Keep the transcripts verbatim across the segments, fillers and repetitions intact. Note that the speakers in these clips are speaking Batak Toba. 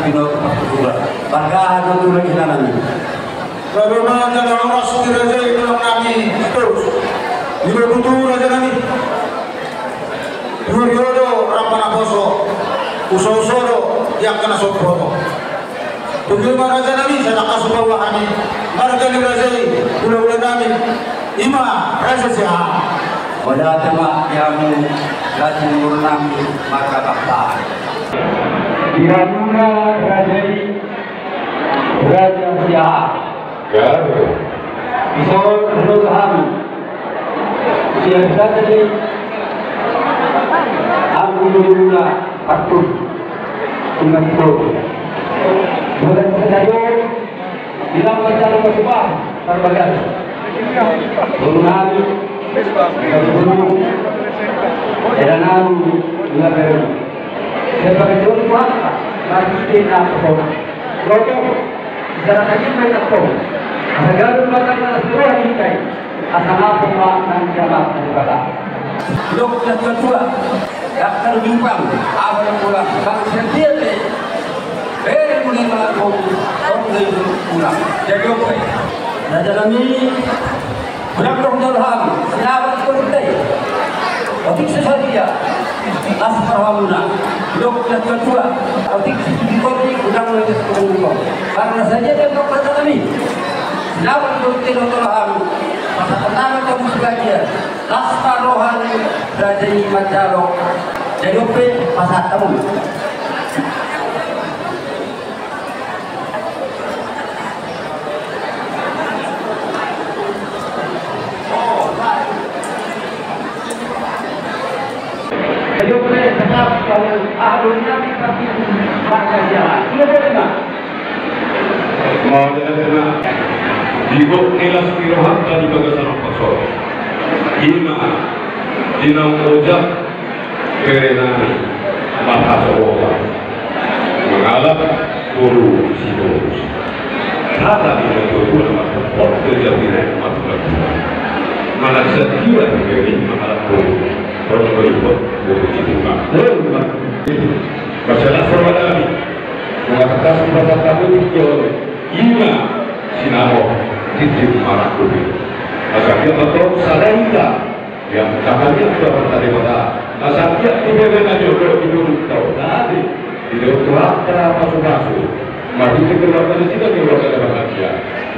Binoto partuturan. Marga aha do tulang hinanami? Raja na horas dirajai tulang nami. Terus. Di batu tu raja nami. Duri do ramba na poso. Uso-uso do di angka na sompoto. Tunggu ma raja nami, sada kasu bawa nami. Marga ni raja i, hula-hula nami. Ima raja Siahaan. Mauliate ma di hamu raja ni boru nami marga Pakpahan. Di hamuna raja i, raja Siahaan. Gabe. Dison ro hami. Sian raja ni anggo ni muna parpur. Ima dison. Bulan sadayo. Bilang baca rumah sumpah, tarbagas. Boru nami, boru nami, era nami, nggak beru. Sebagai boru Tuhan, mari kita nak kepala. Rokok, secara tajam main apa? Asa gaduh batang alas roha di kita. Asa ngapa ma nang jamak di bata. Dok dan ketua. Daktar Jupang, abang pulang, bang sendiri. Eh, mulai malam kau, kau mulai pulang. Jadi oke. Raja nami, pulang dong dalam, selamat berhenti. Otik sesadia, las parhamuna. Dok dan ketua, otik sesadia, otik udah mulai ketemu. Karena saja dia dok raja nami. Selamat berhenti dok dalam, masa tenang kamu sebagian. Las ma roha ni raja i manjalo. Jadi ope pasahat hamu. Jadi ope tetap kalau ahli nabi tapi maka dia. Iya boleh nggak? Mauliate ma di gok ni las ni rohanta di bagasan ombas on. Ima di naung ojak bere nami marhasohotan mangalap boru sitorus. Hata ni natuatua na martopot do jabina martulangtulang. Manang sadia bere i mangalap boru. Ro do i boru sitorus. Masalah saudara nami. Mengatakan bahasa kamu itu ima sinamo di tim marangkup. Maka dia betul sadar kita yang katanya sudah bertadi pada masa dia tidak ada jodoh di dulu tahu tadi di dulu apa sudah masuk. Mari kita keluar dari sini keluar dari bahagia.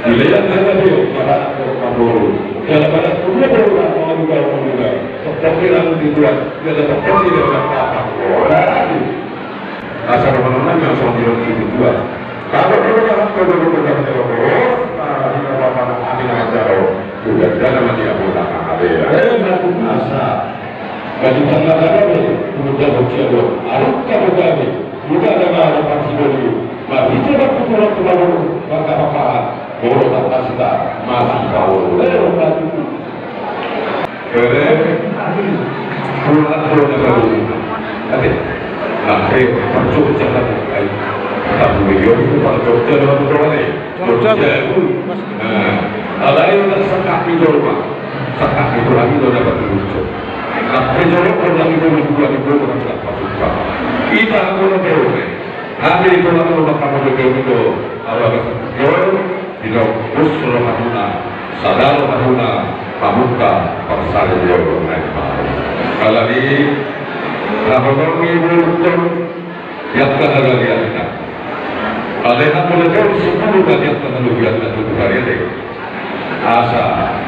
Dilihat dari dia pada Prabowo. Dalam pada punya orang mau juga mau juga. Tetapi lalu dibuat dia tetap tidak dapat apa. Asa roha nami songon dia tu tujuan. Kalau dia dah kau dulu dah kau dulu. Nah, di bapa anak kami nak jaro. Sudah jalan mati aku tak ada ya. Asa. Bagi tangga kami, sudah kau siap dong. Arus kamu kami. Sudah ada apa sih dulu. Mari coba pukulan pukulan. Bangka bangka. Boro tak kasih tak. Masih kau. Eh, Ere, pulang, pulang baru. Ate, nah, eh, parjogja kan, ai. Tapi beliau itu parjogja dengan orang lain. Jogja. Jogja itu. Nah, alai udah sekat di rumah. Sekat di rumah itu udah betul. Nah, itu orang itu dua ribu orang tak masuk. Kita mau tahu, eh. Hami tulang na mangkaholongi do, awagas do, didok usro hatuna, sadar hatuna, pamuka parsari do na i. Alani, na holongi bulutton, di angka hagalianna. Alai na molo jolo sipuluhna di angka halobianna tutu harian i. Asa,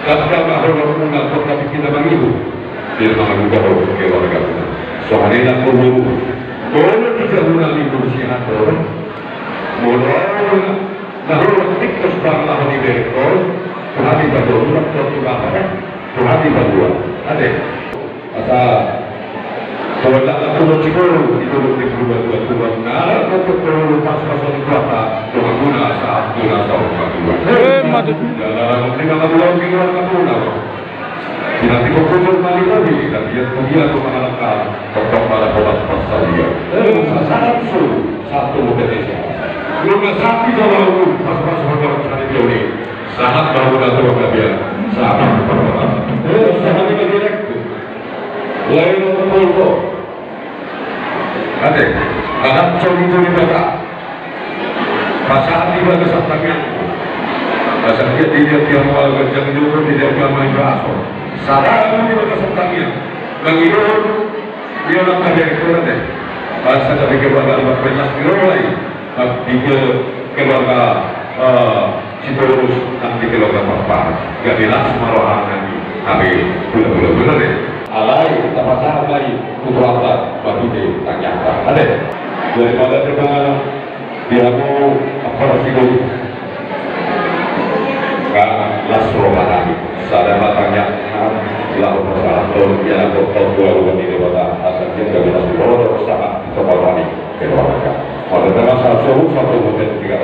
angka na holongmuna, angka na mangihut. Di na mangaluga holong keluargamuna. Sohari na holong. Molo di jabuna minggu sihat do. Molo na holong tikkus bang laho di berkon. Tuhan di bawah, Tuhan di bawah. Tuhan di bawah. Ate. Asa. Tuhan tak atur cikul, itu di dua dua dua. Nah, untuk dulu pas pas di kuasa, Tuhan guna saat guna saat kedua. Eh, mati. Dalam lima bulan di luar Natuna. Di nanti kau kunjung mali kami, dan dia dia tu mangalangkah, kau malah kau pas pas dia. Eh, sasaran su, satu Indonesia. Lu nggak sakit sama lu, pas pas sama orang sana dia ni. Sahat baru dah tu dia. Sahat baru dah. Eh, sahat ini direct tu. Lain orang pun kau. Ate, anak coli tu di kota. Pasahat di bagasan tangiang. Pasahat di dia dia mau ganjang juru di dia dia mau ibaso. Sada di bagasan tangiang. Mangido dia nak ada itu nanti. Pasahat di keluarga lima belas kilo lagi. Di ke keluarga, eh, Sitorus nanti keluarga Pakpahan. Gak jelas marohang nanti. Tapi pula-pula bener ya. Alai, kita pasahat lagi. Putra apa? Bagi dia tangiang. Ada. Daripada terkenal Di hamu, apa sih, kan las roha nami. Sada ma tangiang nami, laho pasahat dohot di anak dohot di aluan ni Debata, asa dia gabe las roha dohot pasahat di tempat nami keluarga. Pada tanggal satu, satu bulan tiga.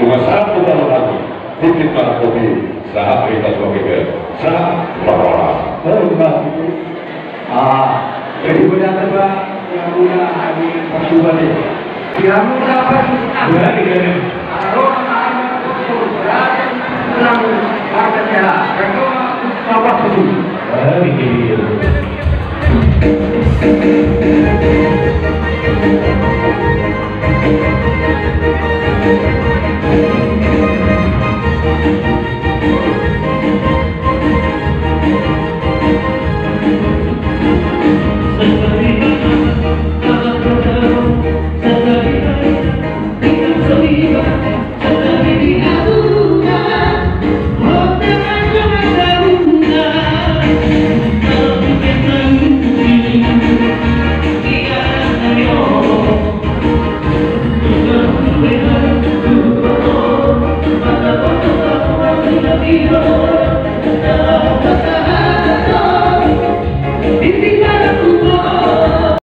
Cuma satu tahun lagi, bikin barang kopi, sahat kita dua kita, sahat roha. Terima kasih. Ah, jadi benar, Pak, yang punya hari percuma deh. Yang punya apa? Berani, berani. Kalau ada berani, berani. Apa tuh? Berani, berani.